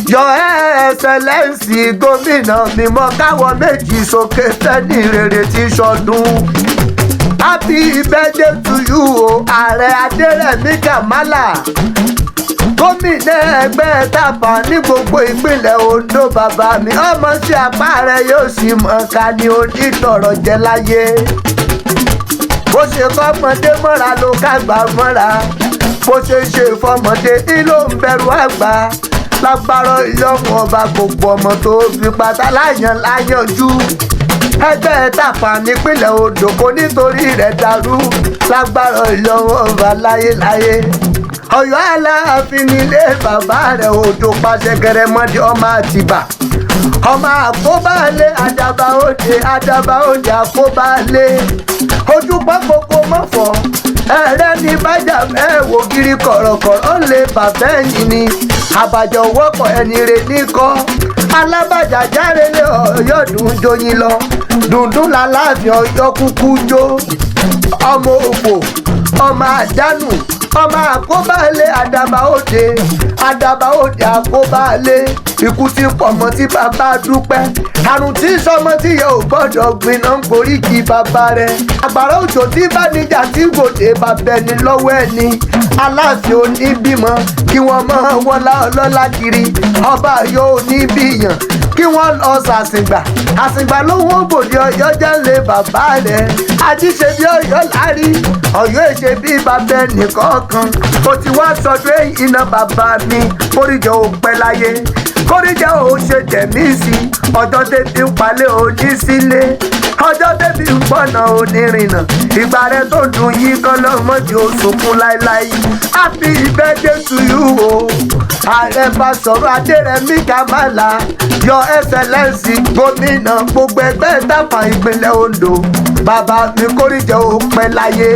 Your Excellency gómìnà mímọ́, káwọ́ méjì sókè fẹ́ni rere tí sọdún. Happy birthday to you o, Ààrẹ Adérẹ̀mí Kàmálà, gómìnà ẹgbẹ́ TAMPAN ní gbogbo ìpínlẹ̀ Ondo. Bàbá mi, ọmọ sí apá rẹ yóò sì mọ̀ ká ní onítọ̀rọ̀ jẹ láyé. Bó ṣe kọ́mọdé mọ́ra ló kágbá mọ́ra, bó ṣe ń ṣe fọmọdé ìlò ń bẹ̀rù àgbà. Lágbára Ìlọ́run Ọba, gbogbo ọmọ tó fi pátá láyàn láyànjú, ẹgbẹ́ TAMPAN nípínlẹ̀ Ondo kò nítorí rẹ̀ dàrú lágbára Ìlọ́run Ọba láyéláyé. Ọ̀yọ́ Aláàfin nílé bàbá rẹ̀, Odò pàṣẹ gẹrẹmọdé, ọmọ Àtìbà, ọmọ àkóbálẹ̀, àdàbà òde, àdàbà òde àkóbálẹ̀, ojú pákókó mọ̀fọ́ ẹ̀rẹ́ ní bájà ẹ̀ wò kiri kọ̀rọ̀kọ̀rọ̀ lè bàbá ẹ̀yìn ni àbàjọ wọ́pọ̀ ẹni rè ní kọ́ alábàjá járe lé Ọ̀yọ́ dùn joyin lọ dùndún làláàfin Ọ̀yọ́ kúkú jó. Ọmọ òfò, ọmọ àdánù, ọmọ àkóbálẹ̀, àdàbà òde, àdàbà òde àkóbálẹ̀, ikú tí pọ̀mọ́ tí bàbá dúpẹ́, àrùn tí sọmọ tí yẹ ò gbọ́dọ̀ gbiná ń gorí kí bàbá rẹ̀, àgbàrá òjò tí bá níjà tí gòdè bàbá ẹni lọ́wọ́ ẹni. Aláàfin oníbímọ kí wọ́n mọ́ wọlá ọlọ́lá kiri, ọba yóò níbíyàn kí wọ́n lọ sàṣìgbà àṣìgbà lówó bòde Ọ̀yọ́ jẹ́ lé bàbá rẹ̀. Ajíṣe bí Ọ̀yọ́ lárí, Ọ̀yọ́ èṣe bí bàbá ẹnìkọ̀ọ̀kan. Ó ti wá sọdún èyí iná, bàbá mi, kórìjọ ò pẹ́ láyé, kórìjọ ò ṣe tẹ̀mí sí. Ọjọ́ tẹ́bí ń palẹ̀ òní sílé, ọjọ́ tẹ́bí ń pọ̀nà onírìnà, ìgbà rẹ tó dùn yí kọ́ lọ́mọdé ó sunkún láéláé. Happy birthday to you o, Ààrẹ Basọ̀rọ̀ Adérẹ̀mí Kàmálà, Your Excellency gómìnà gbogbo ẹgbẹ́ TAMPAN ìpínlẹ̀ Ondo. Bàbá mi, kórìjọ ò pẹ́ láyé.